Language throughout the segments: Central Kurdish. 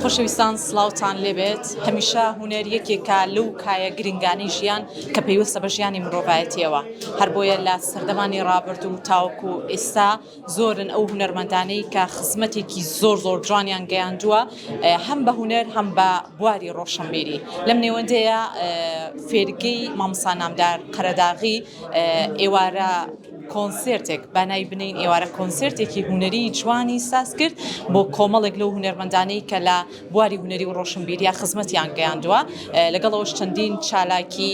خۆشەویستان سڵاوتان لێبێت هەمیشە هونەر یەکێکە لەو کایە گرنگانەی ژیان کە پەیوەستە بە ژیانی مرۆڤایەتیەوە هەر بۆیە لە سەردەمانی ڕابردوو تاوەکو ئێستا زۆرن ئەو هونەرمەندانەی کە خزمەتێکی زۆر زۆر جوانیان گەیاندووە هەم بە هونەر هەم بە بواری ڕۆشنبیری لەم نێوەندەیە فێرگەی مامۆستا نامدار قەرەداغی ئێوارە کۆنسێرتێک با ناوی بنێین ئێوارە کۆنسێرتێکی هونەری جوانی ساز کرد بۆ کۆمەڵێک لەو هونەرمەندانەی کە لە بواری هونەری و ڕۆشنبیریە خزمەتیان گەیاندووە لەگەڵ ئەوەش چەندین چالاکی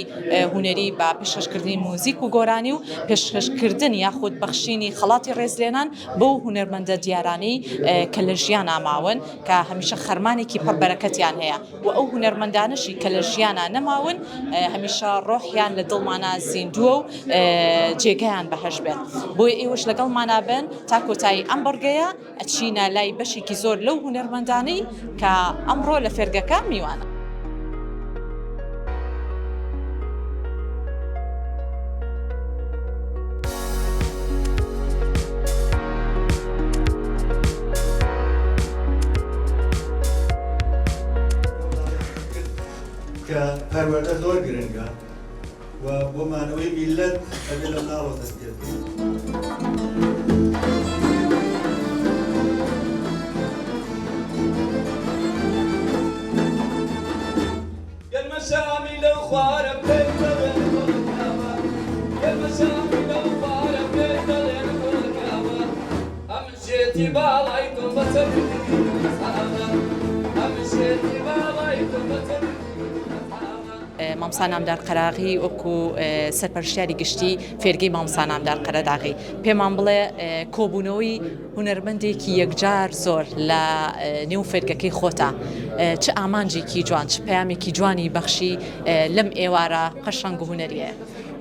هونەری بە پێشکەشکردنی موزیک و گۆرانی و پێشکەشکردن یاخود بەخشینی خەڵاتی ڕێزلێنان بەو هونەرمەندە دیارانەی کە لە ژیانا ماون کە هەمیشە خەرمانێکی پڕ بەرەکەتیان هەیە و ئەو هونەرمەندانەشی کە لە ژیانا نەماون هەمیشە ڕۆحیان لە دڵمانا زیندووە و جێگایان بەهەشت بێت بۆیە ئێوەش لەگەڵمانا بن تا کۆتایی ئەم بڕگەیە ئەچینە لای بەشێکی زۆر لەو هونەرمەندانەی کە ئەمڕۆ لە فێرگەکە میوانن. کە پەروەردە زۆر گرنگە و بۆ مانەوەی میللەت ئەبێ لە مناڵەوە دەست پێ بکەین. مامۆستا نامدار قەراغی وەکو سەرپەرشتیاری گشتی فێرگەی مامۆستا نامدار قەرەداغی پێمان بڵێ کۆبوونەوەی هونەرمەندێکی یەکجار زۆر لە نێو فێرگەکەی خۆتا چ ئامانجێکی جوان چ پەیامێکی جوانی بەخشی لەم ئێوارە قەشەنگ و هونەریە؟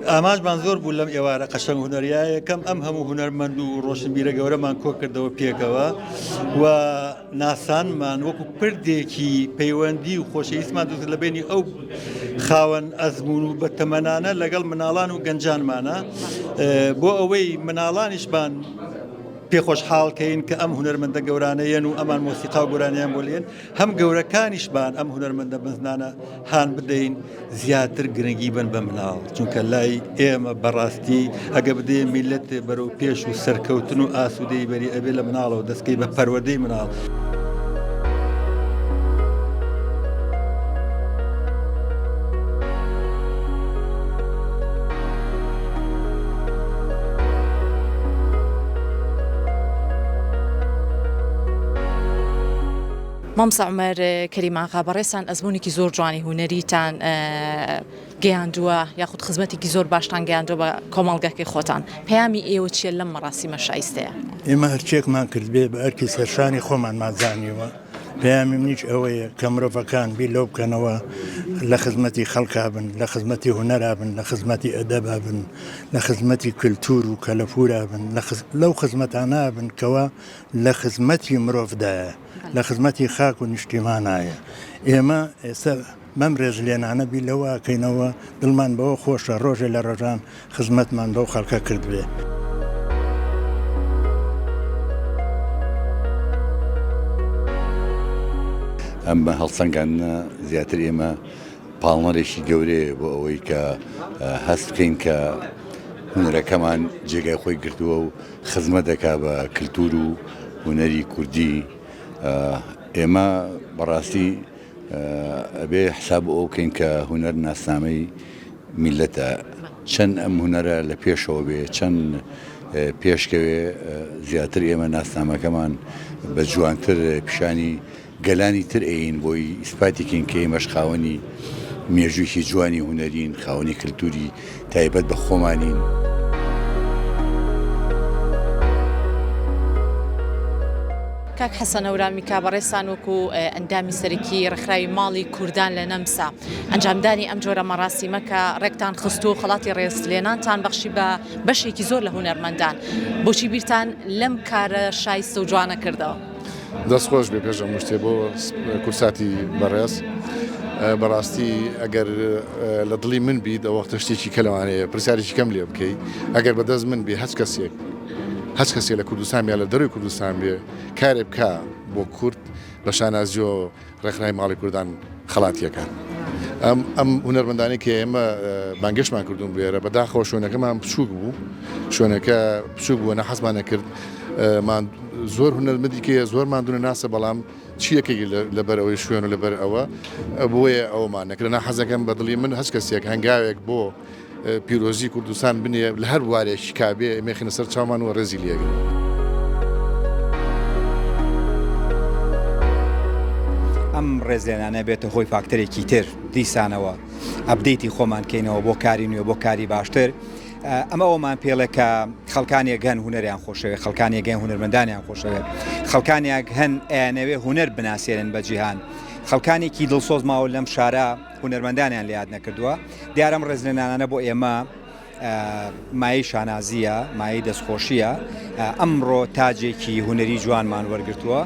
ئامانجمان زۆر بوو لەم ئێوارە قەشەنگ هونەریە یەکەم ئەم هەموو هونەرمەند و ڕۆشنبیرە گەورەمان کۆکردەوە پێکەوە و ناسانمان وەکو پردێکی پەیوەندی و خۆشەویستمان دروست لە بینی ئەو خاوەن ئەزمون و بەتەمەنانە لەگەڵ مناڵان و گەنجانمانە بۆ ئەوەی مناڵانیشمان پێخۆشحاڵکەین کە ئەم هونەرمەندە گەورانەیەن و ئەمان مۆسیقا و گۆرانیان بۆ لێن هەم گەورەکانیشمان ئەم هونەرمەندە مەزنانە هان بدەین زیاتر گرنگی بن بە مناڵ چونکە لای ئێمە بەڕاستی ئەگە بدێ میلەت بەرەو پێش و سەرکەوتن و ئاسوودەی بەری ئەبێ لە مناڵەوە دەستکەی بە پەروەردەی مناڵ. مامۆستا عومەر کەریم ئاغا بەڕێزتان ئەزموونێکی زۆر جوانی هونەریتان گەیاندووە یاخود خزمەتێکی زۆر باشتان گەیاندووە بە کۆمەڵگەکەی خۆتان پەیامی ئێوە چییە لەم مەراسیمە شایستەیە؟ ئێمە هەرچیەکمان کردبێ بە ئەرکی سەرشانی خۆمانمان زانیوە، پەیامی منیش ئەوەیە کە مرۆڤەکان بیر لەوە بکەنەوە لە خزمەتی خەڵکا بن، لە خزمەتی هونەرا بن، لە خزمەتی ئەدەبا بن، لە خزمەتی کلتور و کەلەپوورا بن، لەو خزمەتانە بن کەوا لە خزمەتی مرۆڤدایە، لە خزمەتی خاک و نیشتیمانایە. ئێمە ئێستا بەم رێزلێنانە بیر لەوە ئەکەینەوە، دڵمان بەوە خۆشە رۆژێ لە رۆژان خزمەتمان بەو خەڵکە کردبێ. ئەم هەڵسەنگاندنە زیاتر ئێمە پاڵنەرێکی گەورەیە بۆ ئەوەی کە هەست بکەین کە هونەرەکەمان جێگای خۆی گرتووە و خزمەت دەکا بە کلتور و هونەری کوردی ئێمە بەڕاستی ئەبێ حساب ئەو بکەین کە هونەر ناسنامەی میلەتە چەند ئەم هونەرە لە پێشەوە بێ چەند پێشکەوێ زیاتر ئێمە ناسنامەکەمان بە جوانتر پیشانی گەلانی تر ئەیین بۆی ئیسپاتی کەین کە ئێمەش خاوەنی مێژوویەکی جوانی هونەرین، خاوەنی کلتوری تایبەت بە خۆمانین. کاک حەسەن هەورامی کا بەڕێزتان وەکو ئەندامی سەرەکی ڕێکخراوی ماڵی کوردان لە نەمسا ئەنجامدانی ئەم جۆرە مەراسیمە کە ڕێکتان خستووە و خەڵاتی ڕێزلێنانتان بەخشی بە بەشێکی زۆر لە هونەرمەندان بۆچی بیرتان لەم کارە شایستە و جوانە کردەوە؟ دەست خۆش بێ پێش هەموو شتێ بۆ کورساتی بەڕێز بەڕاستی ئەگەر لە دڵی من بیت ئەو وەختە شتێکی کە لەوانەیە پرسیارێکی کەم لێ بکەی ئەگەر بەدەست من بێ هەچ کەسێک هەچ کەسێ لە کوردستان بێ لە دەروی کوردستان بێ کارێ بکا بۆ کورد بە شانازیۆ ڕێکخراوی ماڵی کوردان خەڵاتیەکە ئەم ئەم هونەرمەندانی کە ئێمە بانگێشمان کردوون بێرە بەداخەوە شوێنەکەمان بچووک بوو شوێنەکە بچووک بووە نە حەزمان نەکرد مان زۆر هونەرمەندی کێ زۆر ماندوونە ناسە بەڵام چیەکەی لەبەر ئەوەی شوێن و لەبەر ئەوە بۆیە ئەومان نەکرد نا حەزەکەم بە دڵی من هەچ کەسێک هەنگاوێک بۆ پیرۆزی کوردستان بنێ لە هەر بوارێکی کابێ ئێمە خینە سەر چاومان و ڕێزی لێگرن. ئەم ڕێزلێنانە بێتە هۆی فاکتەرێکی تر دیسانەوە update ی خۆمان کەینەوە بۆ کاری نوێ بۆ کاری باشتر ئەمە ئەومان پێڵێ کە خەڵکانێک هەن هونەریان خۆشەوێ خەڵکانێک هەن هونەرمەندانیان خۆشەوێت خەڵکانێک هەن ئەیانەوێ هونەر بناسێنن بە جیهان خەڵکانێکی دڵسۆز ماوە لەم شارە هونەرمەندانیان لە یاد نەکردووە. دیارە ئەم ڕێزلێنانانە بۆ ئێمە مایەی شانازییە، مایەی دەستخۆشییە. ئەمڕۆ تاجێکی هونەری جوانمان وەرگرتووە.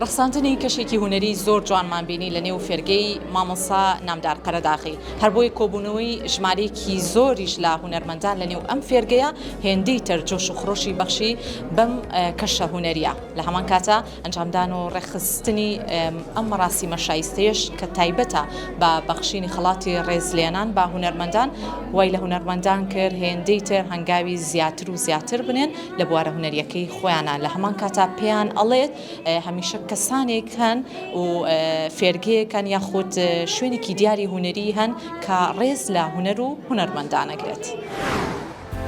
ڕەخساندنی کەشێکی هونەری زۆر جوانمان بینی لە نێو فێرگەی مامۆستا نامدار قەرەداغی، هەر بۆیە کۆبوونەوەی ژمارەیەکی زۆریش لە هونەرمەندان لە نێو ئەم فێرگەیە هێندەی تر جۆش و خرۆشی بەخشی بەم کەشە هونەریە، لە هەمان کاتا ئەنجامدان و ڕێکخستنی ئەم مەراسیمە شایستەیەش کە تایبەتە بە بەخشینی خەڵاتی ڕێزلێنان بە هونەرمەندان وای لە هونەرمەندان کرد هێندەی تر هەنگاوی زیاتر و زیاتر بنێن لە بوارە هونەریەکەی خۆیانا لە هەمان کاتا پێیان ئەڵێت هەمیشە کەسانێک هەن و فێرگەیەک هەن یاخود شوێنێکی دیاری هونەری هەن کە ڕێز لە هونەر و هونەرمەندان ئەگرێت.